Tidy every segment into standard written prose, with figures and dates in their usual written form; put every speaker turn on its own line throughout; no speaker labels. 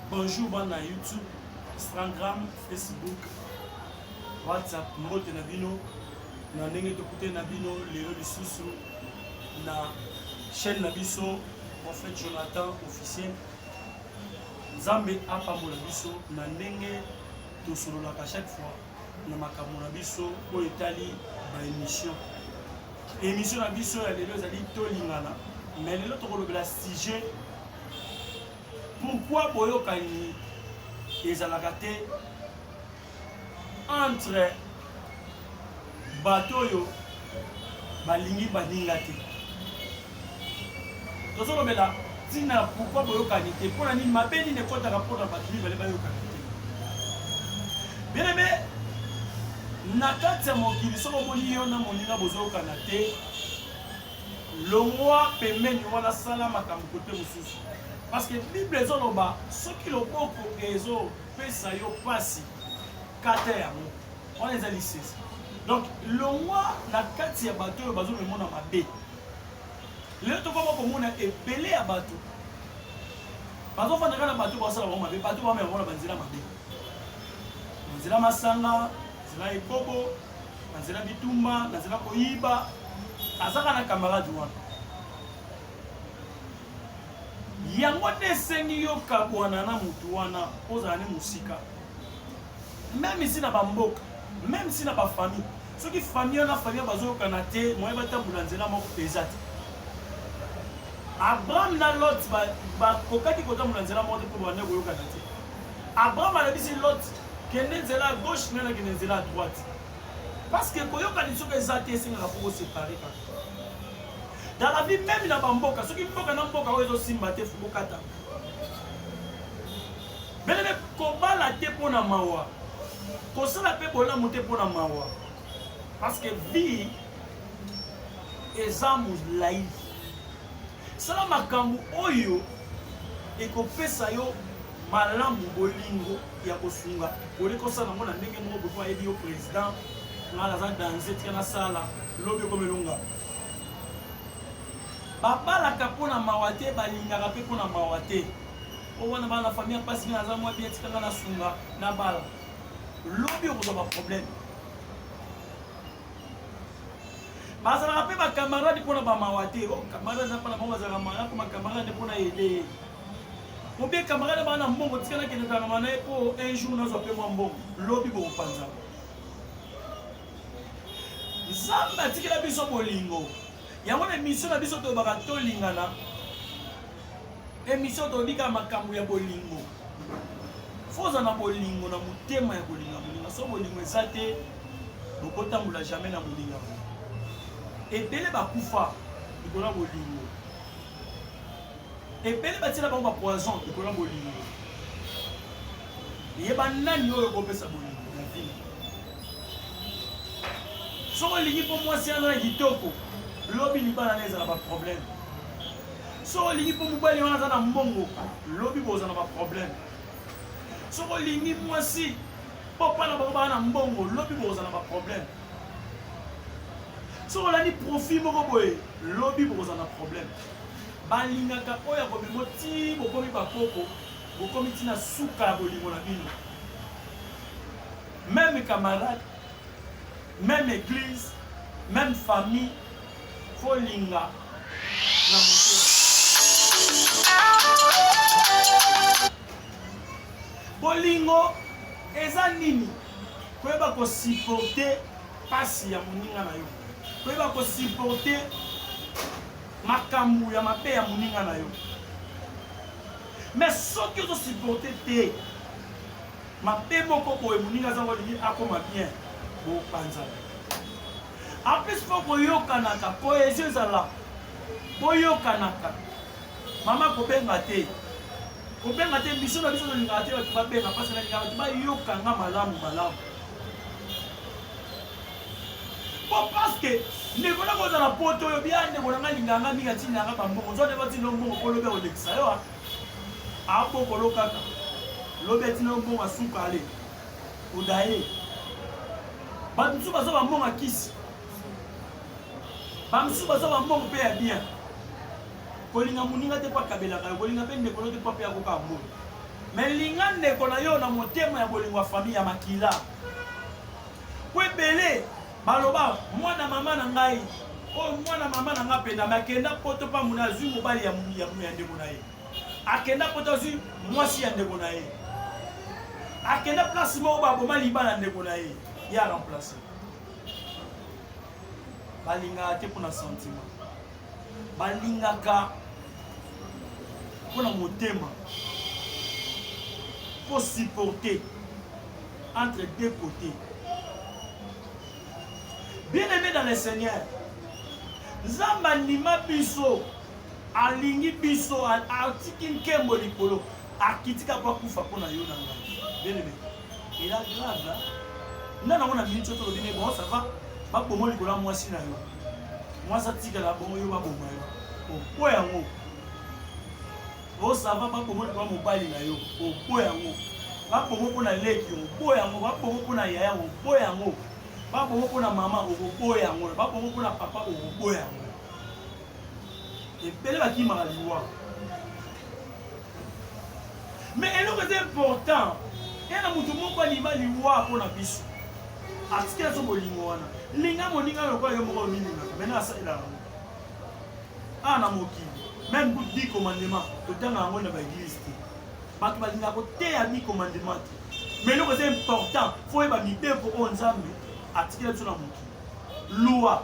Bonjour bana YouTube, Instagram, Facebook, WhatsApp, mbote na bino na ndenge tokutani na bino lelo lisusu na chaîne na biso Prophète Jonathan officiel. Nzambe apambola biso na ndenge tosololaka chaque fois na makambo na biso oyo etali ba émission. Émission na biso ya lelo ezali tolingana, mais lelo tokolobela sujet Pourquoi boyokani ezalaka te entre bato oyo balingi baninga te? Tozolobela ntina pourquoi boyokani te, mpo na nini mabe nini ekɔtaka mpo na bato mibale bayokana te. Bien aimé, na kati ya mokili soki omoni yo na moninga bozoyokana te, Longwa pembeni wana sala makambo kote mosusu parce que bible ezoloba soki loboko ezopesa yo pasi kata yango wana eza lisese donc longwa na kati ya bato oyo bazomemona mabe lelo tokoma komona ebele ya bato bazofanda kaka na bato basala bango mabe bato bamema bango na banzela mabe na nzela masanga nzela ekobo na nzela bitumba na nzela koyiba azaka na camarade wana yango nde esengi yo kabwana na motu wana ozala ne mosika meme si na bamboka meme si na bafamille soki famille wana famille bazoyokana te moye batambola nzela moko eza te abraham na lot bakokaki kotambola nzela moko te mpo bande koyokana te abraham alobisi lot Kende nzela ya gauche ngai nakende nzela ya droite. Parce que koyokani soki eza te esengaka mpo kosepare kaka. Dans la vie meme na bamboka soki mboka na mboka oyo ezosimba te fo bokata. Belebe kobala te mpo na mawa, kosala mpe bolamu te mpo na mawa. Parce que vie eza molai. Sala makambo oyo ekopesa yo malamu bolingo ya kosunga oleki osala yango na ndenge moko boye mpo ayebi yo president ngai naza danze tika nasala lobi ekomelonga babalaka mpo na mawa te balingaka mpe mpo na mawa te o wana bana na famille ya mpasi ngai naza mwa bien tika ngai nasunga nabala lobi okozwa baproblème bazalaka mpe bacamarade mpo na bamawa te o oh, camarade na mpona bango bazalaka mawa koma camarade mpo na ede ye obie camarade baa na mbongo tika nakende kangama na ye mpo un jour nazwa mpe mwa mbongo lobi bokopanzana nzambe atikela biso bolingo yango na emission na biso tolobaka tolingana emission tolobi kaka makambo ya bolingo fo oza na bolingo na motema ya kolinga moninga so bolingo eza te bokotambola jamais na moninga ebele bakufa likolo ya bolingo ebele batiela bango bapoison likolo ya bolingo yeba nani oyo okopesa bolingo na vie soki olingi mpo mwasi wana na kitoko lobi libala na ezala baproblème soki olingi mpo mobali wana aza na mbongo lobi bozala na baproblème soki olingi mwasi mpo pana bango baa na mbongo lobi bokozala na baproblème soki olandi profit moko boye lobi bokozala na problème balingaka oyo akomemo ti bokomi bakoko bokomi ti na suka ya bolingo na bino meme camarade meme église meme famille Kolinga na motema. Bolingo eza nini? Koyeba ko supporter pasi ya moninga na yo, koyeba ko supporter makambo ya mabe ya moninga na yo. Mais soki ozo supporter te mabe moko boye moninga aza ngo alingi akoma bien, bopanzana. En plus faut koyokanaka, cohesion ezala. Boyokanaka. Mama kobenga te. Kobenga te biso na biso tolingaka te bato babenga parce que nalingaka bato bayoka nga malamu malamu. Po parce que ndeko na kozala poto oyo bia ndeko na nga alingaka nga mingi atinda nga bambongo nzoka nde batinda mbongo po lobi akolekisa yo abokolo kaka lobi atinda yo mbongo asuka ale odaye bato mosusu bazwa bambongo ya kisi bamosusu bazwa bambongo mpe ya bien kolinga moninga te mpo akabelaka yo kolinga mpe ndeko no te mpo ape akoka mbongo. Mais linga ndeko na yo na motema ya bolingo ya famille ya makila. Po ebele baloba mwana mama na ngai oyo mwana mama na ngai mpenza me akenda poto mpa mona azwi mobali ya, ya, ya ndeko na ye akenda poto azwi mwasi ya ndeko na ye akenda place moko baboma libala ndeko na ye ye aremplace balingaka te mpo na sentiment balingaka mpo na motema faut supporter entre deux côtés bien aimé dans le seigneur nzambe andima biso alingi biso atiki nkembo likolo akitika mpo akufa mpo na yo na ngai bien aimé ela grave nda nango na miniti oyo tolobi ne bon ça va baboma likolo ya mwasi na yo mwasi atikala bongo yo baboma yo opo yango osava baboma likolo ya mobali na yo opo yango baboma mpo na leki obo yango baboma mpo na yaya obo yango baboma mpo na mama okoboya yango baboma mpo na papa okoboya yango ebele bakimaka liwa mais eloko eza important ye na moto moko alima liwa mpo na biso atikela so bolingo wana linga moninga lokola yo moko omilingaka mena asalela yango awa na mokili meme ku di commandement totanga yango na baeglise te bato balingaka koteya di commandement te mais eloko eza important fo oyeba mibeko oyo nzambe atikela biso na mokili loi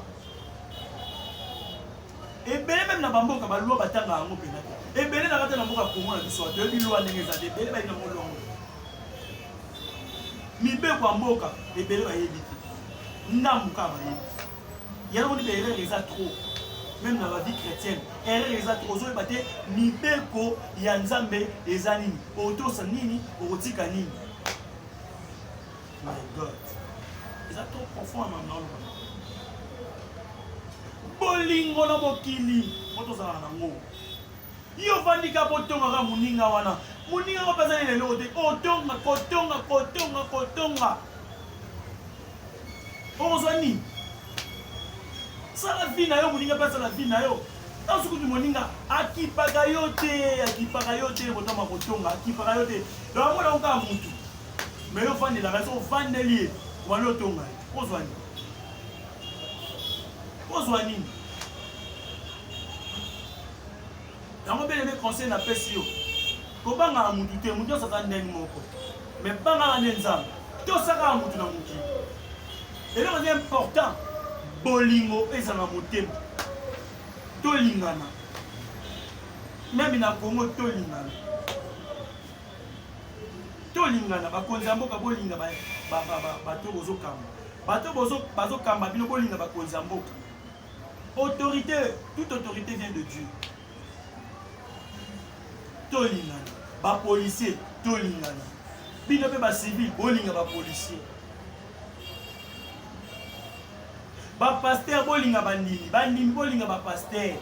ebele meme na bamboka balwa batanga yango mpena te ebele na kati na mboka kongo na biso toyebi lwa ndenge eza te ebele bayebi yango lwango mibeko ya mboka ebele bayebi te ndambu kaka bayebi yango nde baerreur eza trop meme na bavie chrétienne erreur eza trop ozoyeba te mibeko ya nzambe eza nini otosa nini okotika nini My God. Eza trop profond ya mama oloba. Bolingo na mokili mpo tozalaka nango. Yo ovandi kaka mpo otongaka moninga wana. Moninga yango mpe azali na eloko te. Otonga, kotonga, kotonga, kotonga. Okozwa nini? Sala vie na yo, moninga mpe asala vie na yo. Ntango soki moninga akipaka yo te, akipaka yo te, kotama kotonga, akipaka yo te. Donc amona yango kaka mutu. Mais yo ofandelaka soki ofandeli ye obandi otonga ye ozwa nini ozwa nini yango bien aimé conseil napesi yo kobangaka mutu te mutu nyonso aza ndenge moko mais bangaka nde nzambe tosakaka mutu na mokili eloko eza important bolingo ezala na motema tolingana meme na kongo tolingana Tolingana, bakonzi ya mboka bolinga bato bozokamba, bato bazokamba bino bolinga bakonzi ya mboka. Autorité, toute autorité vient de Dieu. Tolingana, ba policiers tolingana, bino mpe ba civil bolinga ba policiers. Ba pasteur bolinga bandimi, bandimi bolinga ba pasteur.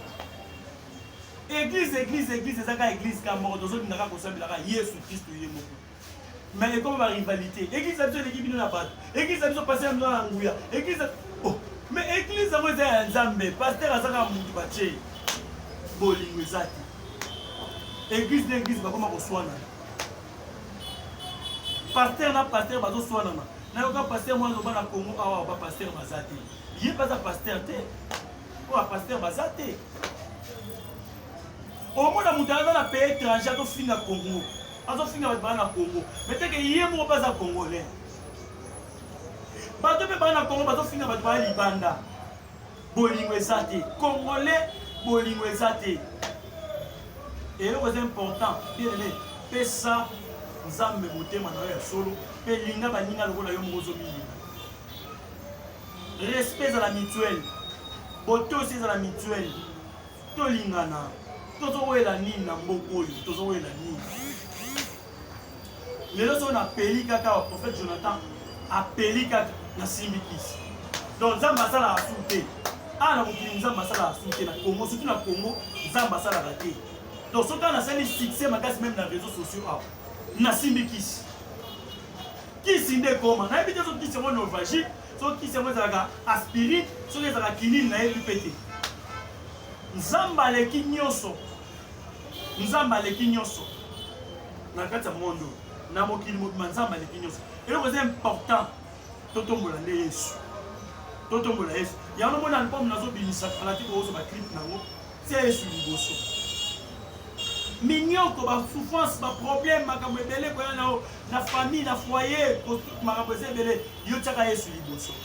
Eglise eglise eglise eza kaka eglise kaka moko tozolinga kaka kosambela kaka Yesu Kristo ye moko mais ekoma ba rivalité eglise na biso eleki bino na bato eglise na biso pasteur na biso na nguya eglise oh mais eglise yango eza ya Nzambe pasteur aza kaka mutu batie bolingo eza te eglise na eglise bakoma koswanana pasteur na pasteur bazoswanana nayoka pasteur mwana azoba na Congo awa ba pasteur baza te ye mpe aza pasteur te Oyo ba pasteur baza te. Omona moto aza na pays étranger azofinga Congo, azofinga bato baa na Congo, mais teke ye moko mpe aza congolais. Bato mpe baa na Congo bazofinga bato baa libanda. Bolingo eza te. Congolais bolingo eza te. Eloko eza important, bien aimé, pesa Nzambe motema na yo ya solo mpe linga baninga lokola yo moko ozomilinga. Respect ezala mutuel, botosi ezala mutuel, tolingana. Tozowela nini na mboka oyo? Tozowela nini? Lelo soki napeli kaka wa prophète Jonathan apeli kaka nasimbi kisi. Donc Nzambe asalaka su te. Awa na mokili Nzambe asalaka su te na Congo, surtout na Congo Nzambe asalaka te. Donc soki nasali succès makasi meme na réseaux sociaux awa nasimbi kisi. Kisi nde ekoma nayebi te soki kisi yango novagique soki kisi yango ezalaka aspirine soki ezalaka kinine nayebi mpe te nzambe aleki nyonso nzambe aleki nyonso. Na kati ya monde oyo, na mokili mobima, Nzambe aleki nyonso. Eloko eza important, totombola nde Yesu, totombola Yesu. Yango nomona album nazobimisa kala te, kozwa baclip nango. Tia Yesu liboso. Minyoko, basouffrance, baproblème, makambo ebele koya na yo na famille, na foyer, makambo eza ebele, yo tiaka Yesu liboso.